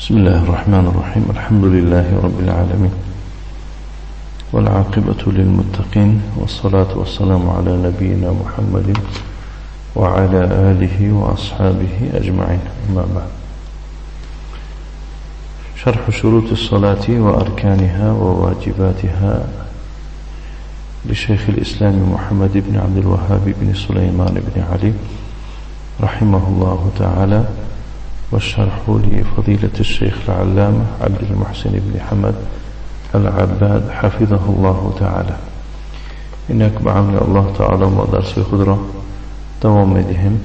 بسم الله الرحمن الرحيم. الحمد لله رب العالمين، والعاقبة للمتقين، والصلاة والسلام على نبينا محمد وعلى آله وأصحابه أجمعين. أما بعد، شرح شروط الصلاة وأركانها وواجباتها لشيخ الإسلام محمد بن عبد الوهاب بن سليمان بن علي رحمه الله تعالى، والشرح لفضيلة الشيخ العلامة عبد المحسن بن حمد العباد حفظه الله تعالى. اینک به عون الله تعالی ما درس خود را دوام میدهیم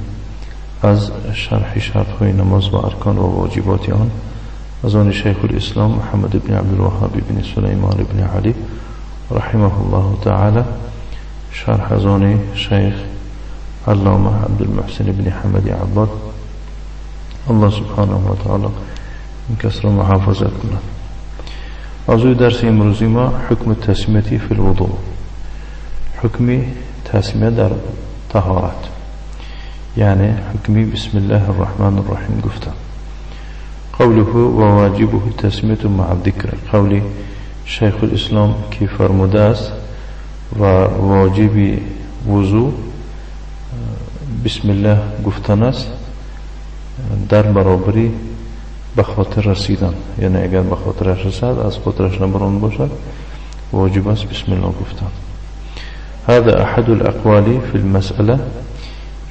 از شرح شرطهای نماز و ارکان و واجبات آن از آن شیخ الاسلام محمد بن عبدالوهاب بن سلیمان بن علی رحمه الله تعالی، شرح از آن شیخ علامه عبدالمحسن بن حمد عباد. الله سبحانه و تعالی این کس را محافظت کند. موضوع درس امروزی ما حکم تسمیه فی الوضوء، حکم تسمیه در طهارت، یعنی حکم بسم الله الرحمن الرحیم گفتن. قوله و واجبه التسمیه مع الذکر، قول شیخ الاسلام که فرموده است و واجب وضوء بسم الله گفتن است در برابری به خاطر رسیدن، یعنی اگر به خاطرش رسد از خاطرش نبران باشد واجب است بسم الله گفتن. هذا احد الاقوال فی المسأله،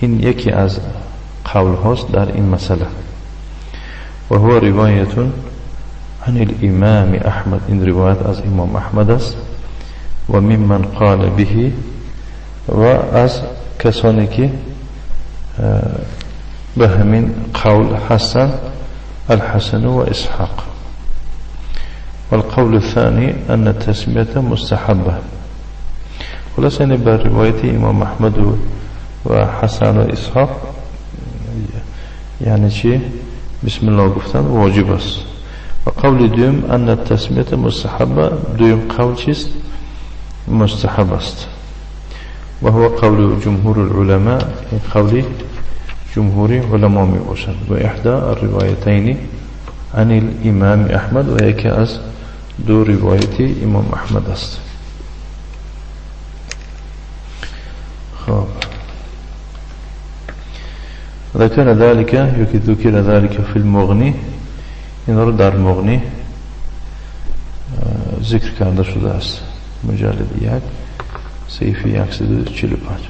این یکی از قول هاست در این مسئله. و هو روایت عن الامام احمد، این روایت از امام احمد است، و ممن قال به، و از کسانی که به همین قول حسن الحسن وإسحاق. والقول الثاني أن التسمية مستحبة. خلاص يعني برواية إمام أحمد وحسن وإسحاق يعني شيء بسم الله گفتن واجب است. وقول دوم أن التسمية مستحبة، دوم قول چیست؟ مستحب است. وهو قول جمهور العلماء، قول جمهور علما می باشد. و احدى الروایتین عن الامام احمد، و یکی از دو روایت امام احمد است. خب ذکر ذلك، یکی ذکر ذلك فی المغنی، این رو در مغنی ذکر کرده شده است، مجلد 1 صفحه 145.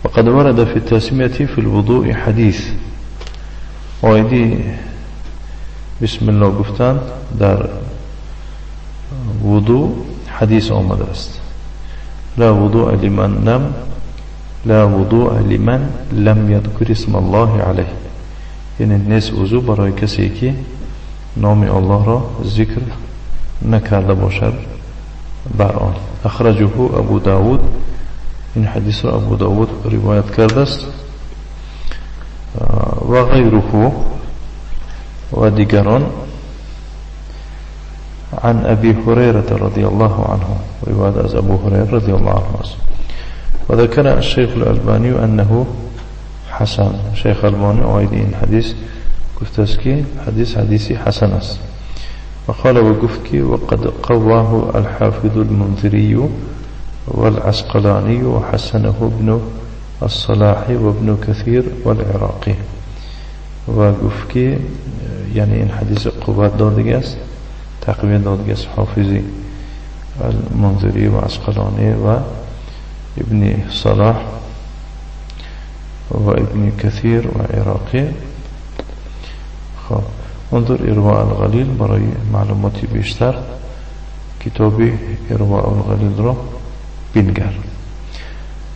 وقد ورد في التسمية في الوضوء حديث، آیدی بسم الله گفتن در وضوء حدیث آمده است. لا وضوء لمن لم لا وضوء لمن لم يذكر اسم الله عليه، یعنی نیست وضوء برای کسی که نام الله را ذکر نکرده باشد بر آن. اخرجه ابو داود، این حدیث را ابو داود روایت کرده است، و غیره و دیگران، عن ابی هریره رضی الله عنه، روایت از ابو هریره رضی الله عنه است. و ذکر الشیخ الالبانی انه حسن، شیخ البانی عاید این حدیث گفته است که حدیث حدیثی حسن است. و قال و گفت که وقد قواه الحافظ المنذری والعسقلاني وحسنه ابن الصلاح وابن كثير والعراقي. و گفت که یعنی این حدیث قوت دادگی است، تقویت دادگی است حافظی المنذری و عسقلانی و ابن صلاح و ابن کثیر و عراقی. خب انظر ارواء الغلیل برای معلوماتی بیشتر کتاب ارواء الغلیل را بنگر.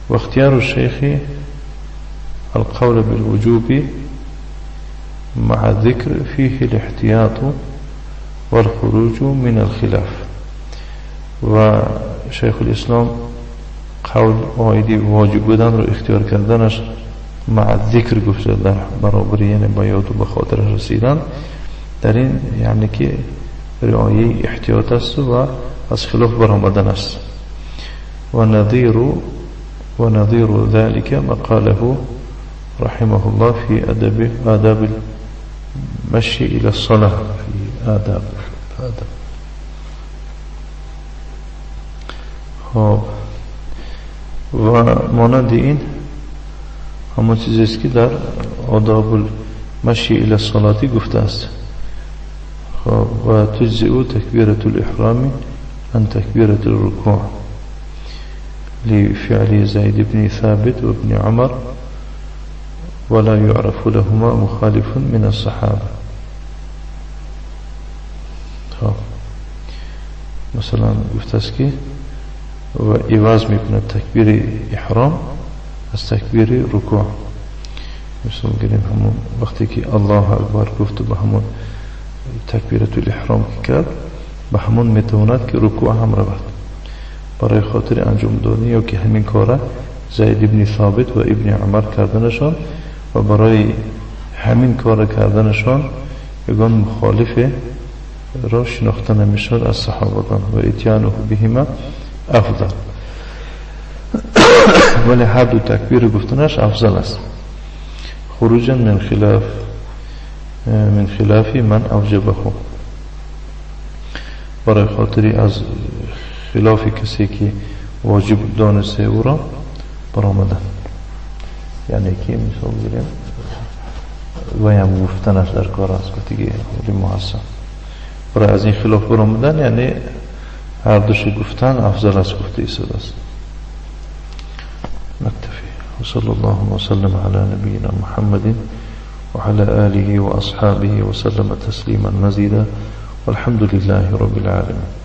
و اختیار الشیخ القول بالوجوب مع الذكر فيه الاحتياط والخروج من الخلاف. و شیخ الاسلام قول آیدی واجب بودن رو اختیار کردنش مع الذکر گفته در برابری، یعنی با یاد و به خاطر رسیدن، در این یعنی که رعایه احتیاط است و از خلاف برآمدن است. و نظير ذلك ما قاله رحمه الله في آداب المشي إلى الصلاة في آداب. خب و مانند این همون چیزی است که در آداب المشی الی الصلاة گفته است. خب و تجزئ تکبیرة الاحرام عن تکبیرة الرکوع لفعل زيد بن ثابت وابن عمر ولا يعرف لهما مخالف من الصحابة. خب مثلا گفته است که و عوض میکند تکبیر احرام از تکبیر رکوع. مثلا گیریم همون وقتی که الله اکبر گفت و به همون تکبیرة الاحرام کرد، به همون میتواند که رکوع هم رود. برای خاطر انجام دادن یا که همین کاره زید ابن ثابت و ابن عمر کردنشان و برای همین کار کردنشان یگان مخالف را شناخته نمیشد از صحابگان و اتیانه بهما افضل. ولی هر دو تکبیر گفتنش افضل است. خروجا من خلاف من اوجبه، برای خاطری از خلاف کسی که واجب دانسته او را برآمدن. یعنی که مثال گیریم و هم گفتنش در کار است که دیگه محسن برای از این خلاف برآمدن، یعنی هر دوش گفتن افضل است گفته ایستاده است. نكتفي وصلى الله وسلم على نبينا محمد وعلى آله وأصحابه وسلم تسليما مزيدا والحمد لله رب العالمين.